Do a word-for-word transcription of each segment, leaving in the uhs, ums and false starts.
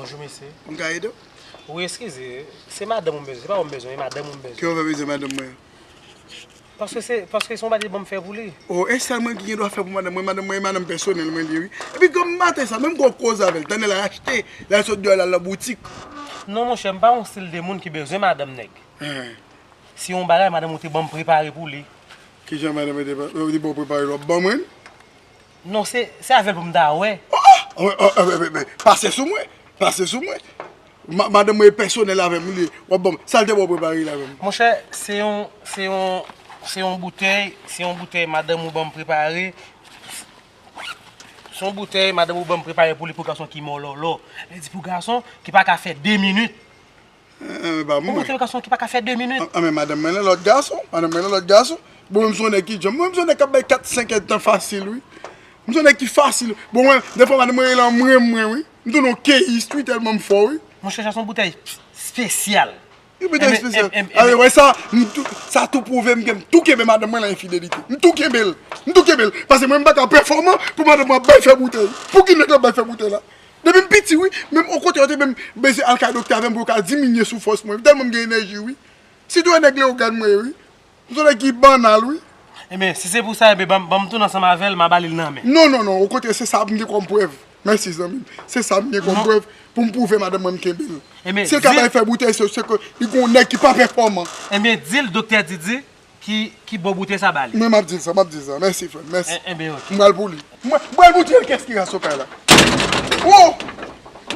Bonjou mesye. M ka ede w? Wi, eskize, se madanm ou m bezwen, se pa ou m bezwen, e madanm ou m bezwen. Ki w fè bezwen madanm mwen? Paske se, paske se yon bagay li ban m fè pou li. O, e sèl mwen ki gen dwa fè pou madanm mwen, madanm mwen e madanm pèsonèl mwen li ye wi. Epi granm maten sa, menm gwo koze avè l, tande l al achte, l al sot deyò l al nan boutik. Non monchè, m pa yon stil de moun ki bezwen madanm nèg. Hen. Se yon bagay madanm ou te ban m prepare pou li. Kijan madanm mwen te ba- te bon prepare l w ap ban mwen? Non, se se avè l pou m ta wè. Oh, oh, oh, oh, oh, oh, pase sou mwen, pase sou mwen. Ma- Madanm mwen e pèsonèl avè m li, w ap ban m, sa l te ba w prepare l avè m? Monchè, se yon, se yon, se yon boutèy, se yon boutèy madanm ou ban m prepare. Se yon boutèy madanm ou ban m prepare pou li, pou gason ki mòlòlò. Li di pou gason ki pa ka fè de minit. An, an, ba Yon mwen. boutèy gason ki pa ka fè de minit. An, men madanm mwen nan lòt gason, madanm mwen nan lòt gason. Bon, mwen m se yon nèg ki djanm, mwen m se yon nèg k ap bay kat senk èdtan fasil wi. M se yon nèg ki fasil. Bon, mwen, defwa madanm mwen rele an mwen mwen wi. M tounen yon keyis wi, tèlman m fò wi. Monchè, sa se yon boutèy espesyal. Yon boutèy Enben, espesyal. enben, Ale, enben. Wè sa, m tou- sa tou pwouve m gen, m tou kenbe madanm mwen nan enfidelite. M tou kenbe l. M tou kenbe l. Paske mwen m pa ka pèfòman pou madanm mwen ap bay fè boutèy. Pou ki nèg la ap bay fè boutèy la? Depi m piti wi, menm okontrè yo te menm bezwen al kay doktè avè m pou yo ka diminye sou fòs mwen. Tèlman m gen enèji wi. Sitou e nèg Leyogàn mwen ye wi. M se yon nèg ki bannal wi. Enben, si se pou sa, enben, ban m- ban m tounen ansanm avè l, m a ba li l nan men. Non, non, non, okontrè, se sa m gen kòm prèv. Mèsi zanmi m. Se sa m gen kòm prèv pou m pwouve madanm mwen m kenbe l. Enben, Si l ka di- bay fè boutèy, se se ke li gen yon nèg ki pa pèfòman. Enben, di l doktè Didi ki, ki ba w boutèy sa ba li. Mwen m ap di l sa, m ap di l sa. Mèsi frè m, mèsi. En- Enben, ok. M pral pou li. Mwen m pral pou ti kès ki ras sou kay la. Oh!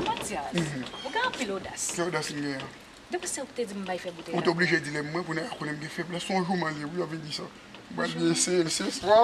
Mathias, ou gen anpil odas. Ki odas m gen an? Depi se ou ki te di m bay fè boutèy Ou la. Te oblije di l e mwen pou nèg la konnen m gen feblès. Se yon jouman li ye wi, w ap vin di sa. M pral eseye l se swa.